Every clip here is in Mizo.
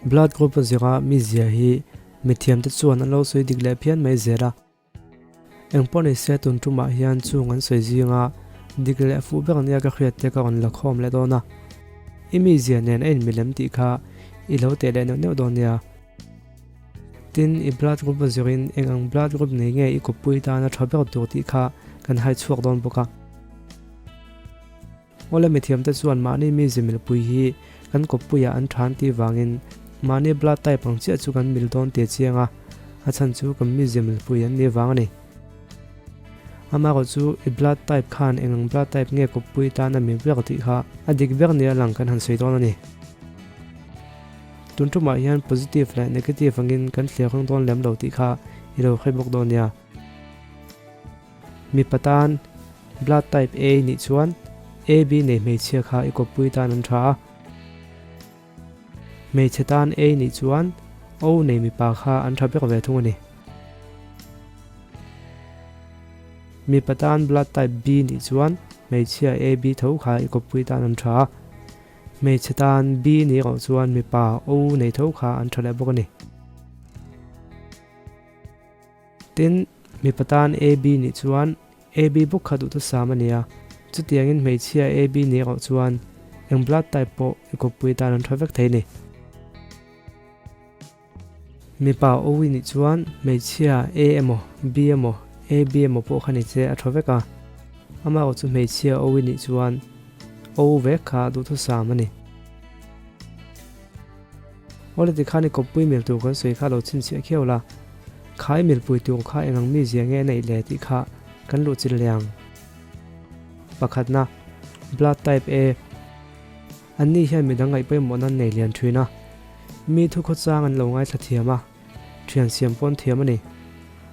Blood group a zira mizia hi mithiamte chuan an lo sawi dik leh phian mai zel a. Engpawh ni se tun tumah hian chung an sawi zinga dik leh fuh ber nia ka hriat te ka rawn la khawm leh dawn a. I mizia nen a inmilem tih kha i lo teh leh neuh neuh dawn nia. Tin, i blood group a zirin eng ang blood group nei nge i kawppui tana tha ber tur tih kha kan hai chhuak dawn bawk a. Awle mithiamte chuan mahni mi zimilpui hi kan kawppuiah an tha an tih vangin mahni blood type ang chiah chu kan mil dawn tih a chiang a, a chhan chu kan mi zimilpui an nih vang a ni. Amaherawh chu i blood type khan eng ang blood type nge kawppui tan a mil ber tih kha a dik ber nia lang kan han sawi dawn a ni. Tun tumah hian positive leh negative angin kan thlir reng dawn lem lo tih kha i lo hre bawk dawn nia. Mipa tan blood type A nih chuan AB nei hmeichhia kha i kawppui tan an tha a. Hmeichhe tan A nih chuan O nei mipa kha an tha ber ve thung a ni. Mipa tan blood type B nih chuan hmeichhia AB tho kha i kawppui tan an tha a. Hmeichhe tan B nih erawh chuan mipa O nei tho kha an tha leh bawk a ni. Tin, mipa tan AB nih chuan AB bawk kha duhthusam a ni a, chutiangin hmeichhia AB nih erawh chuan eng blood type pawh i kawppui tan an tha vek thei a ni. Mipa O i nih chuan hmeichhia A emaw, B emaw, AB emaw pawh kha ni che a tha vek a, amaherawh chu hmeichhia O i nih chuan O vek kha duhthusam a ni. Awle tikhan i kawppui mil tur kan sawi kha lo chhinchhiah khiau la, kha i milpui tur kha eng ang mizia nge a neih le tih kha kan luh chilh leh ang. Pakhatna, Blood type A, An ni hian midang ngaih pawimawhna an nei lian thin a, mi thu khawchang an lo ngaithla thiam a, thian siam pawn thiam a ni.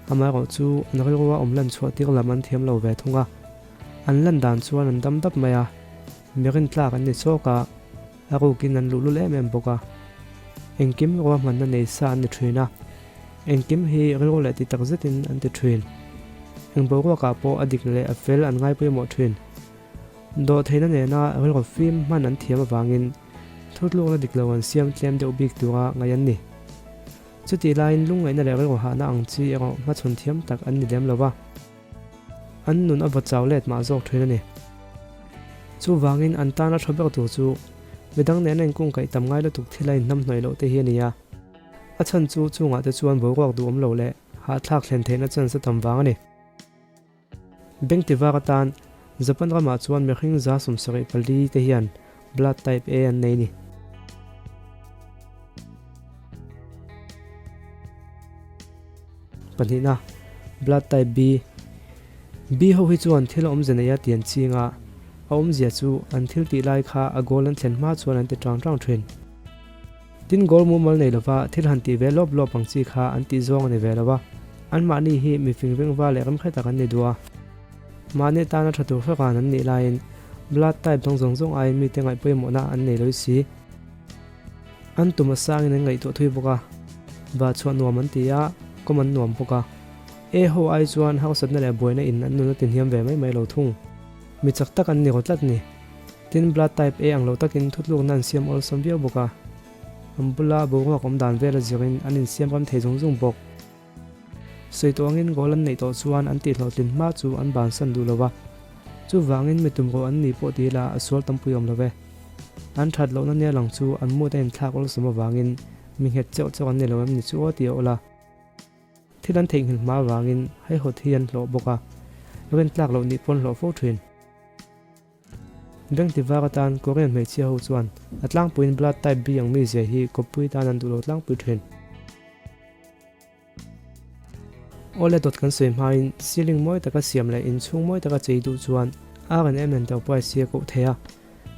Amaherawh chu an rilrua awm lan chhuah tir lam an thiam lo ve thung a, an lan dan chuan an dam dap mai a, mi rintlak an ni chawk a, A rukin an luhlul em em bawk a, engkim ruahmanna nei sa an ni thin a, engkim hi rilru leh ti tak zetin an ti thin. Eng boruakah pawh a dik leh a fel an ngai pawimawh thin. Dawhtheihna nena rilru fim hman an thiam avangin thutlukna dik lo an siam tlem deuh bik tura ngaih an ni. Chutih laiin lungngaihna leh rilru hahna ang chi erawh hmachhawn thiam tak an ni lem lo va. An nun a va chau let mah zawk thin a ni. Chuvangin an tana tha ber tur chu midang nena inkungkaih tam ngai lutuk thil a inhnamhnawih loh te hi a ni a. A chhan chu chungah te chuan boruak duhawm lo leh hahthlak thlen theihna chance a tam vang a ni. Bank tivak atan Japan ramah chuan mihring 74 te hian blood type A an nei a ni. Pahnihna, Blood type B. B ho hi chuan thil awmze neia ti an ching a, a awmzia chu an thil tih lai kha a goal an thlen hma chuan an ti tang tang thin. Tin goal mumal nei lova thil han tih ve lawp lawp ang chi kha an tih zawng a ni ve lo a, anmahni hi mi fing vengva leh remhre tak an ni duh a. Mahni tana tha tur hrekan an nih laiin blood type dang zawng zawng aiin mite ngaih pawimawhna an nei lawih si. An tum a sangin an ngaihtuah thui bawk a, va chhuah nuam an ti a, kawm an nuam bawk a. E ho ai chuan harsatna leh buaina in an nun a ti hniam ve mai mai lo thung. Mi chak tak an ni rawh tlat ni. Tin blood type A ang lo takin thutlukna an siam awlsam viau bawk a. An bula boruak awm dan vel a zirin an insiam ram thei zung zung bawk. Sawi tawh angin goal an neih tawh chuan an tihhlawhtlin hma chu an bansan duh lo va, chuvangin mi tum rawh an ni pawh ti ila a sual tampui awm lo ve. An that lohna nia lang chu an mood a inthlak awlsam avangin mi nghet cheuh cheuh an ni lo em ni chu aw ti a awl a. Thil an theihnghilh hma avangin haihawt hi an hlawh bawk a, rintlak loh nih pawn hlawh fo thin. Bank ti var atan Korean hmeichhia ho chuan a tlangpuiin blood type B ang mizia hi kawppui tan an duh lo tlangpui thin. Awle dawt kan sawi hmain ceiling mawi taka siam leh inchhung mawi taka chei duh chuan R&M Enterprise hi a koh thei a,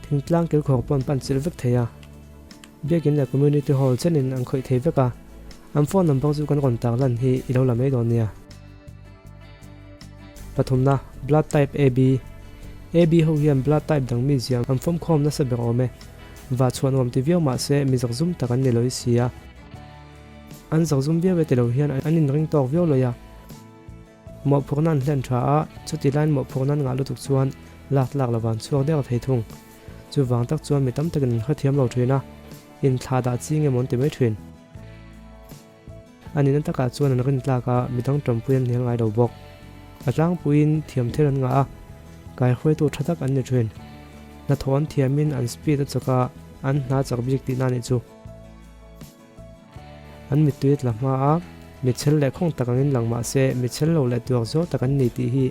thingtlang kilkhawr pawn pan chilh vek thei a. Biakin leh Community Hall chenin an khawih thei vek a, an phone number chu kan rawn tarlan hi i lo la mai dawn nia. Pathumna, Blood type AB AB ho hian blood type dang mi ziah an fawmkhawm nasa ber awm e. Va chhuah nuam ti viau mah se mi zakzum tak an ni lo i si a. An zakzum viau e ti lo hian an inring tawk viau lawih a. Mawhphurhna an hlen tha a, chuti laiin mawhphurhna an ngah lutuk chuan lak tlak lo van chhuak der thei thung. Chuvang tak chuan mi tam takin an hrethiam lo thin a. Inthlahdah ching emaw an ti mai thin. A nihna takah chuan an rin tlak a, midang tanpui an hnial ngai lo bawk. A tlangpuiin thiam thil an ngah a, kaihruaitu tha tak an ni thin. Hnathawh an thiamin an speed a chak a, an hna chak bik tihna a nih chu. An mittui a tla hma a, mitchel leh khawng tak angin lang mah se, mitchel lo leh tuak zawk tak an ni tih hi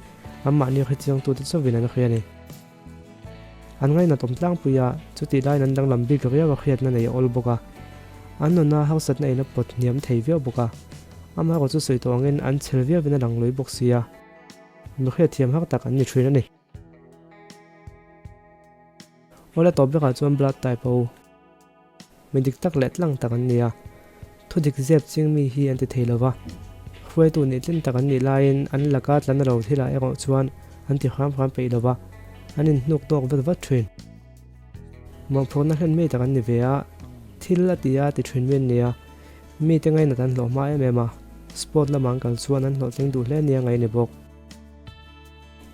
anmahni hrechiangtute chauhin an hria a ni. An ngainatawm tlangpui a, chutih laiin an danglam bik riau a hriatna nei a awl bawk a. An nuna harsatna in a pawt hniam thei viau bawk a. Amaherawh chu sawi tawh angin an chhel viauin a lang lui bawk si a. Mi hriatthiam har tak an ni thin a ni. Awle tawp berah chuan blood type ho mi dik tak leh tlang tak an ni a. Thu dik zep ching mi hi an ti thei lo va. Hruaitu nih tlin tak an nih laiin an laka tlan a lo thilah erawh chuan an ti hram hram peih lo va, an inhnuk tawk vat vat thin. Mawhphurhna hlen mi tak an ni ve a, thil a ti a ti thin mi an ni a, mite ngainat an hlawh hma em em a, sport lamah an kal chuan an hlawhtling duh hle nia ngaih a ni bawk.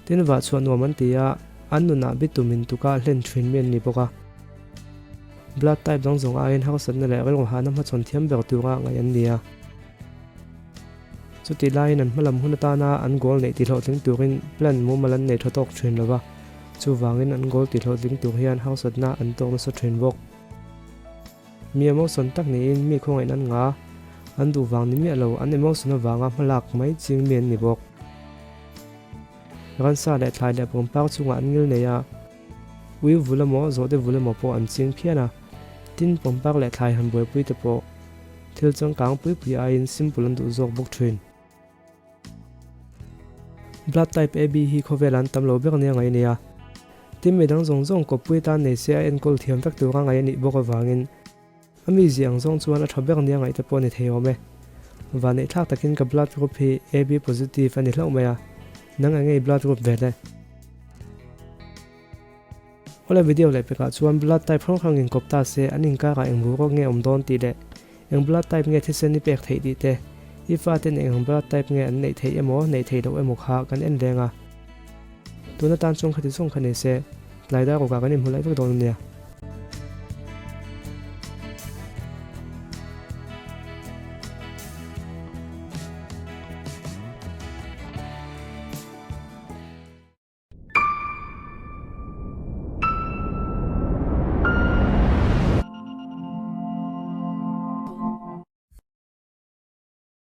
Tin vah chhuah nuam an ti a, an nunah bitum in tukah hlen thin mi an ni bawk a. Blood type dang zawng aiin harsatna leh rilru hahna hmachhawn thiam ber tura ngaih an ni a. Chutih laiin an hmalam hun atana an goal neih tihlawhtling turin plan mumal an nei tha tawk thin lo va, chuvangin an goal tihlawhtling tur hian harsatna an tawk nasa thin bawk. Mi emotion tak niin mi khawngaihna an ngah a, an duh vang ni miah lo, an emotion avanga hmalak mai ching mi an ni bawk. Ransa leh thlai leh pawmpang chungah an ngil nei a, ui vul emaw zawhte vul emaw pawh an ching phian a, tin pawmpak leh thlai han buaipui te pawh thil changkang pui pui aiin simple an duh zawk bawk thin. Blood type AB hi khawvel an tam lo ber nia ngaih a ni a, tin midang zawng zawng kawppui tan nei se a enkawl thiam vek tura ngaih a nih bawk avangin a mi ziah ang zawng chuan a tha ber nia ngaih te pawh a ni thei awm e. Vanneih thlak takin ka blood group hi AB positive a ni hlauh mai a, nang eng nge i blood group ve le? Awle video leh pekah chuan blood type hrang hrang inkawp ta se an inkarah eng boruak nge awm dawn tih leh eng blood type nge thisen i pek theih tih te, i faten eng ang blood type nge an neih theih emaw neih theih loh emaw kha kan en reng a. Tuna tan chuan khati zawng kha ni se, tlai dar rukah kan inhmu laih vek dawn a nia.